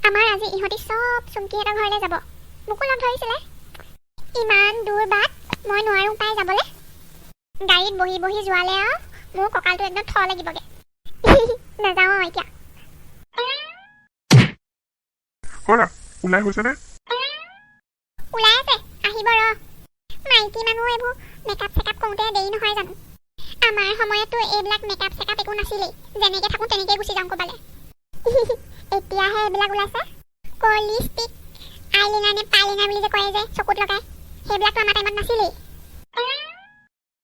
আমাৰ আজি ইহঁতি চব চুমকিহঁতৰ ঘৰলৈ যাব। মোকো লগ ধৰিছিলে। ইমান দূৰ বাট, মই নোৱাৰোঁ পাই যাবলৈ। গাড়ীত বহি বহি যোৱালে আৰু মোৰ কঁকালটো একদম থ লাগিবগৈ। নাযাওঁ আৰু এতিয়া। হ'লা ওলাই হৈছেনে? ওলাই আছে, আহিব ৰ। মাইকী মানুহ এইবোৰ মেকআপ চেকআপ কৰোঁতে দেৰি নহয় জানো? আমাৰ সময়ততো এইবিলাক মেকআপ চেকআপ একো নাছিলেই। যেনেকৈ থাকোঁ তেনেকৈ গুচি যাওঁ ক'বালৈ। এতিয়াহে এইবিলাক ওলাইছে, ক লিপষ্টিক, আইলিনাৰ নে পাইলিনাৰ বুলি যে কয় যে চকুত লগাই, সেইবিলাকতো আমাৰ টাইমত নাছিলেই।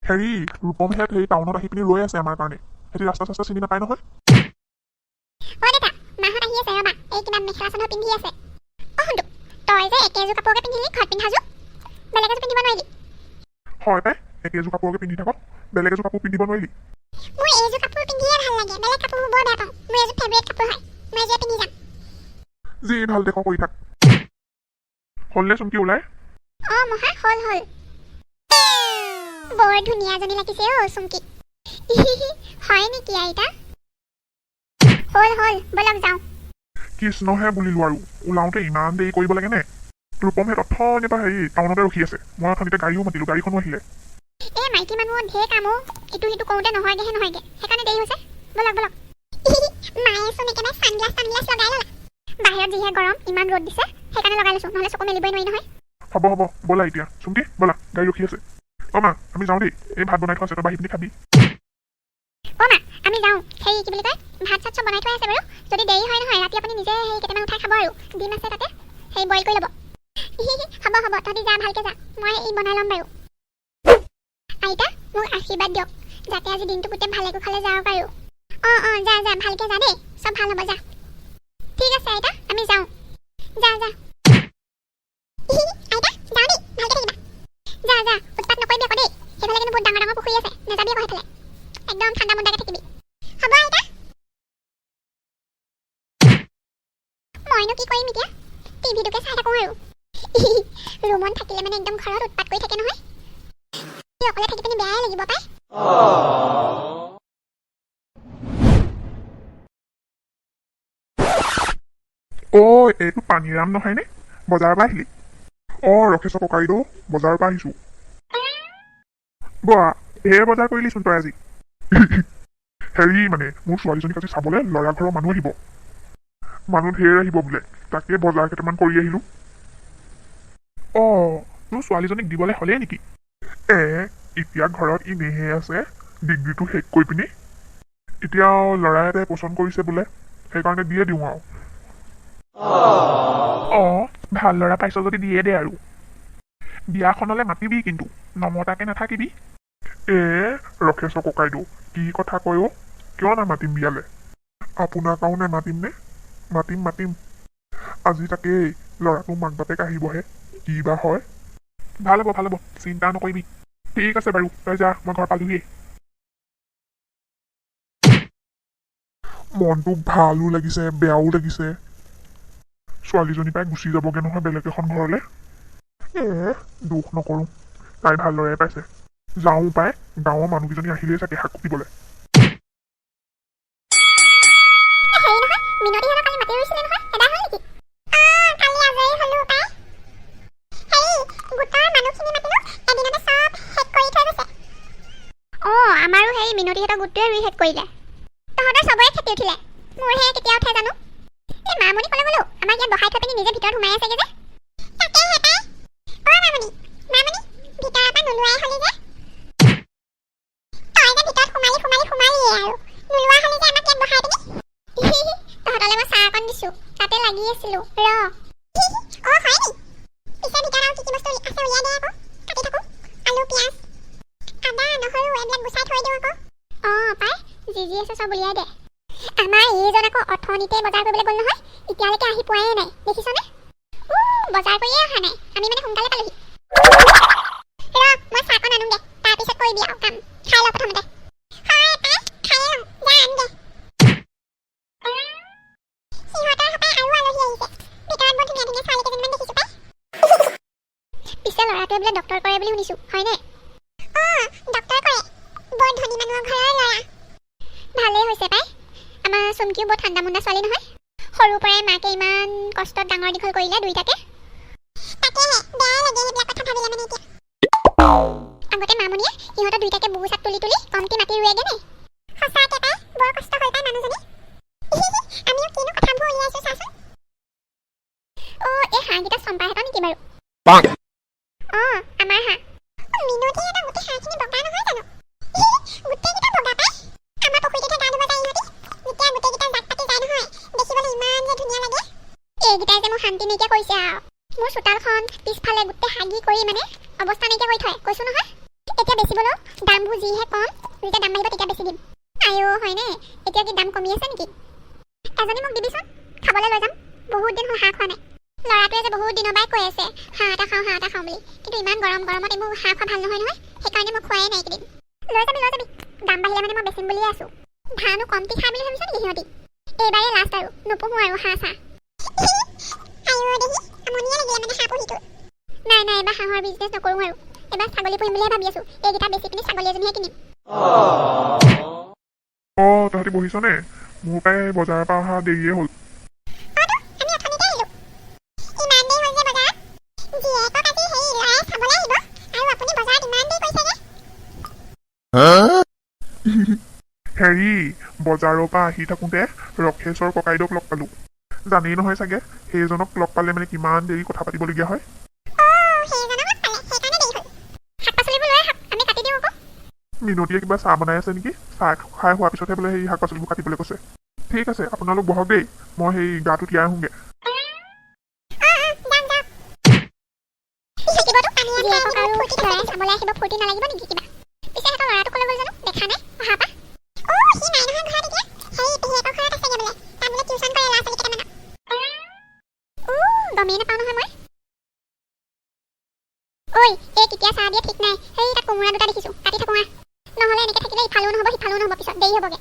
হেৰি, ৰূপমহেত হেৰি টাউনত আহি পিনি ৰৈ আছে আমাৰ কাৰণে। সিহঁতি ৰাস্তা চাস্তা চিনি নাপায় নহয়। অ' দেউতা, মাহঁত আহি আছে, ৰ'বা। এই কিবা মেখেলা চাদৰ পিন্ধি আছে। অ' সোণটো, তই যে একেযোৰ কাপোৰকে পিন্ধিলি, ঘৰত পিন্ধাযোৰ বেলেগ এযোৰ পিন্ধিব নোৱাৰিলি? হয় পাই, একেযোৰ কাপোৰকে পিন্ধি থাক, বেলেগ এযোৰ কাপোৰ পিন্ধিব নোৱাৰিলি? মোৰ এইযোৰ কাপোৰ পিন্ধিয়ে ভাল লাগে। বেলেগ কাপোৰবোৰ বৰ বেয়া পাওঁ। মোৰ এইযোৰ ফেভৰেট কাপোৰ হয়, মই এইযোৰে পিন্ধি যাম। যি ভাল দেখ কৰি থাক। হ'লনে চুমকি ওলাই? অ' মহা, হ'ল হ'ল। বৰ ধুনীয়াজনী লাগিছে অ' চুমকি। হয় নেকি আইতা? হ'ল হ'ল, ব'লক যাওঁ। কৃষ্ণহে বুলিলো আৰু, ওলাওঁতে ইমান দেৰি কৰিব লাগেনে? ৰূপমহেত অথনিৰ পৰা হেৰি টাউনতে ৰখি আছে। মই অথনিতে গাড়ীও মাতিলো, গাড়ীখনো আহিলে। এই মাইকী মানুহৰ ঢেৰ কাম অ'। ইটো সিটো কৰোঁতে নহয়গেহে নহয়গে, সেইকাৰণে দেৰি হৈছে। ব'লক ব'লক। মায়ে চোন একেবাৰে চানগ্লাছ তানগ্লাছ লগাই ল'লা। বাহিৰত যিহে গৰম, ইমান ৰ'দ দিছে, সেইকাৰণে লগাই লৈছোঁ, নহ'লে চকু মেলিবই নোৱাৰি নহয়। হ'ব হ'ব, ব'লা এতিয়া। চুমকি, ব'লা, গাড়ী ৰখি আছে। অ' মা, আমি যাওঁ দেই। এই ভাত বনাই থোৱা আছে, তই বাঢ়ি পিনি খাবি। অ' মা, আমি যাওঁ। হেৰি, কি বুলি কয়, ভাত চাত চব বনাই থোৱা আছে বাৰু। যদি দেৰি হয় নহয়, ৰাতি আপুনি নিজে সেই কেইটামান উঠাই খাব আৰু ডিম আছে তাতে, সেই বইল কৰি ল'ব। হ'ব হ'ব, তহঁতি যা, ভালকে যা। মই এই বনাই ল'ম বাৰু। আইতা, মোক আশীৰ্বাদ দিয়ক, যাতে আজি দিনটো গোটেই ভালে কুশলে যাওক আৰু। অঁ অঁ, যা যা, ভালকে যা দেই, চব ভাল হ'ব, যা। ঠিক আছে আইতা, আমি যাওঁ। যা যা। আইতা, যাওঁ দেই, ভালকে থাকিবা। যা যা, উৎপাত নকৰিবি আকৌ দেই। সেইফালে কিন্তু বহুত ডাঙৰ ডাঙৰ পুখুৰী আছে, নাযাবি আকৌ সেইফালে। একদম ঠাণ্ডা মুণ্ডাকে থাকিবি। হ'ব আইতা। মইনো কি কৰিম এতিয়া? টিভিটোকে চাই থাকোঁ আৰু। ৰুমত থাকিলে মানে একদম ঘৰত উৎপাত কৰি থাকে নহয়। অকলে থাকি পিনি বেয়াই লাগিব পাই। অ' এইটো পানীৰাম নহয়নে? বজাৰৰ পৰা আহিলি? অ' ৰখেশ্বৰ ককাইদেউ, বজাৰৰ পৰা আহিছোঁ। বোৱা, ঢেৰ বজাৰ কৰিলিচোন তই আজি। হেৰি, মানে মোৰ ছোৱালীজনীক আজি চাবলৈ ল'ৰা ঘৰৰ মানুহ আহিব। মানুহ ঢেৰ আহিব বোলে, তাকে বজাৰ কেইটামান কৰি আহিলোঁ। অ' তোৰ ছোৱালীজনীক দিবলৈ হ'লেই নেকি? এ এতিয়া ঘৰত এনেহে আছে, ডিগ্ৰীটো শেষ কৰি পিনি। এতিয়া ল'ৰা এটাই পচন্দ কৰিছে বোলে, সেইকাৰণে দিয়ে দিওঁ আৰু। অঁ, ভাল ল'ৰা পাইছ যদি দিয়ে দে আৰু। বিয়াখনলৈ মাতিবি কিন্তু, নমতাকে নাথাকিবি। এ ৰখেশ্বৰ ককাইদেউ, কি কথা কয় অ'? কিয় নামাতিম বিয়ালে? আপোনাক আৰু নামাতিম নে? মাতিম মাতিম। আজি তাকেই ল'ৰাটোৰ মাক বাপেক আহিবহে, কি বা হয়। ভাল হ'ব ভাল হ'ব, চিন্তা নকৰিবি। ঠিক আছে বাৰু, তই যা, মই ঘৰ পালোহিয়েই। মনটো ভালো লাগিছে, বেয়াও লাগিছে। ছোৱালীজনী পাই গুচি যাবগে নহয় বেলেগ এখন ঘৰলে। এ দুখ নকৰোঁ, তাই ভাল ল'ৰাই পাইছে। যাওঁ পাই, গাঁৱৰ মানুহকেইজনী আহিলেই চাগে শাক কুটিবলৈ। হেৰি নহয়, মিনতিহঁতৰ কালি মাটি ৰুইছিলে নহয়, এদাই হ'ল নেকি? অঁ, কালি আজৰি হ'লো পাই। হেৰি, গোটৰ মানুহখিনি মাতিলো, এদিনতে চব শেষ কৰি থৈ গৈছে। অঁ, আমাৰো সেই মিনতিহঁতৰ গোটটোৱে ৰুই শেষ কৰিলে। তহঁতৰ চবৰে খেতি উঠিলে, মোৰহে কেতিয়া উঠে জানো। এই মামনি ক'লৈ গ'লো? আমাক ইয়াত বহাই থৈ পিনি নিজে ভিতৰত সোমাই আছেগে যে। তাকেহে পাই। অ' মামনি, মামনি, ভিতৰৰ পৰা নোলোৱাই হ'লি যে? তই যে ভিতৰত সোমালি সোমালি সোমালিয়ে আৰু, নোলোৱা হ'লি যে আমাক ইয়াত বহাই পিনি? তহঁতলৈ মই চাহ অকণ দিছো, তাতে লাগি আছিলো ৰ। অ হয় নি? পিছে ভিতৰত আৰু কি কি বস্তু আছে উলিয়াই দে আকৌ, কাটি থাকো। আলু, পিঁয়াজ, আদা, নহৰু এইবিলাক গুচাই থৈ দিওঁ আকৌ। অ পাই, যি যি আছে চব উলিয়াই দে। আমাৰ এইজন আকৌ অথনিতে বজাৰ কৰিবলৈ গ'ল নহয়, এতিয়ালৈকে আহি পোৱাই নাই, দেখিছনে? উ বজাৰ কৰিয়ে অহা নাই, আমি মানে সোনকালে পালোহি। ৰ, মই চাহকণ আনোগে, তাৰপিছত কৰিবি আৰু কাম। খাই ল প্ৰথমতে। হয় পাই, খাই লওঁ, যা আনগে। সিহঁতৰ সপাই আৰু আলহী আহিছে। ভিতৰত বৰ ধুনীয়া ধুনীয়া ছোৱালী কেইজনীমান দেখিছো পাই। পিছে ল'ৰাটোৱে বোলে ডক্টৰ কৰে বুলি শুনিছো, হয়নে? অঁ, ডক্টৰ কৰে, বৰ ধনী মানুহৰ ঘৰৰ ল'ৰা। ভালেই হৈছে পাই। আমাৰ চুমকিও বৰ ঠাণ্ডা মুণ্ডা ছোৱালী নহয়। সৰুৰ সৰুৰ পৰাই মাকে ইমান কষ্টত ডাঙৰ দীঘল কৰিলে দুইটাকে। তাকেহে, বেয়াই লাগে সেইবিলাক কথা ভাবিলে মানে এতিয়া। আগতে মামনিয়ে ইহঁতৰ দুইটাকে বুকুচাত তুলি তুলি কমটি মাটি ৰুৱেগে নে? সঁচাকে পাই, বৰ কষ্ট হ'ল পাই মানুহজনী। আমিও কিনো কথাবোৰ উলিয়াইছো চাচোন। অ', এই হাঁহকেইটা চম্পাহঁতৰ নেকি বাৰু? অঁ, আমাৰ হাঁহ। অ, মিনতিহঁতৰ গোটেই হাঁহখিনি বগা নহয় জানো? গোটেইকেইটা বগা পাই। আমাৰ পুখুৰীটোতে গা ধুব যায় ইহঁতি। যেতিয়া গোটেইকেইটা জাক পাতি যায় নহয়, দেখিবলৈ ইমান যে ধুনীয়া লাগে। এইকেইটাই যে মোক শান্তি নাইকিয়া কৰিছে আৰু। মোৰ চোতালখন পিছফালে গোটেই হাগি কৰি মানে অৱস্থা নাইকিয়া কৰি থয়, কৈছো নহয়। এতিয়া বেচিবলৈও দামবোৰ যিহে কম, যেতিয়া দাম বাঢ়িব তেতিয়া বেছি দিম। আইঅ, হয়নে? এতিয়া কি দাম কমি আছে নেকি? এজনী মোক দিবিচোন, খাবলৈ লৈ যাম। বহুত দিন হ'ল হাঁহ খোৱা নাই। ল'ৰাটোৱে যে বহুত দিনৰ পৰাই কৈ আছে, হাঁহ এটা খাওঁ, হাঁহ এটা খাওঁ বুলি। কিন্তু ইমান গৰম, গৰমত এইবোৰ হাঁহ খোৱা ভাল নহয় নহয়, সেইকাৰণে মই খোৱাই নাই এইকেইদিন। লৈ যাবি, লৈ যাবি। দাম বাঢ়িলে মানে মই বেচিম বুলিয়ে আছো। ধানো কমটি খাই বুলি ভাবিছ নেকি সিহঁতি? এইবাৰেই লাষ্ট আৰু, নোপোহো আৰু হাঁহ চাহ। আইঅ দেহি, আমনিয়ে লাগিলে মানে হাঁহ পুহিটো। নাই নাই, এবাৰ হাঁহৰ বিজনেছ নকৰোঁ আৰু। এবাৰ ছাগলী পুহিম বুলিহে ভাবি আছো। এইকেইটা বেচি পিনি ছাগলী এজনীহে কিনিম। অঁ, তহঁতি বহিছনে? মোৰ প্ৰায় বজাৰৰ পৰা অহা দেৰিয়ে হ'ল। অতো আমি অথনিতে আহিলো। ইমান দেৰি হ'ল যে বজাৰত? জীয়েকক আজি হেৰি ল'ৰাই চাবলৈ আহিব আৰু আপুনি বজাৰত ইমান দেৰি কৰিছেগে? হেৰি, বজাৰৰ পৰা আহি থাকোঁতে ৰখেশ্বৰ ককাইদেউক লগ পালোঁ। জানেই নহয় চাগে, সেইজনক লগ পালে মানে কিমান দেৰি কথা পাতিবলগীয়া হয়। অ', সেইজনক লগ পালে, সেইকাৰণে দেৰি হ'ল। শাক পাচলিবোৰ লৈ আহক, আমি কাটি দিওঁ আকৌ। মিনতিয়ে কিবা চাহ বনাই আছে নেকি, চাহ খাই হোৱাৰ পিছতহে বোলে সেই শাক পাচলিবোৰ কাটিবলৈ কৈছে। ঠিক আছে, আপোনালোক বহক দেই, মই সেই গাটো তিয়াই আহোঁগৈ। অঁ অঁ, যাওক যাওক। থাকিবতো, জীয়েকক আৰু ল'ৰাই চাবলৈ আহিব, ফূৰ্তি নালাগিব নেকি কিবা? পিছে সিহঁতৰ ল'ৰাটো ক'লৈ গ'ল জানো? দেখা নাই অহাৰ পৰা। অ', সি নাই নহয় ঘৰত এতিয়া। হেৰি, পেহীয়েকৰ ঘৰত আছেগে বোলে। তাত বোলে টিউচন কৰে ল'ৰা ছোৱালী কেইটামানক। ও, গমেই নাপাওঁ নহয় মই। ঐ, এই কেতিয়া চাহ দিয়ে ঠিক নাই। সেই তাত কোমোৰা দুটা দেখিছো, কাটি থাকোঁ আহ। নহ'লে এনেকে থাকিলে ইফালেও নহ'ব, সিফালেও নহ'ব, পিছত দেৰি হ'বগে।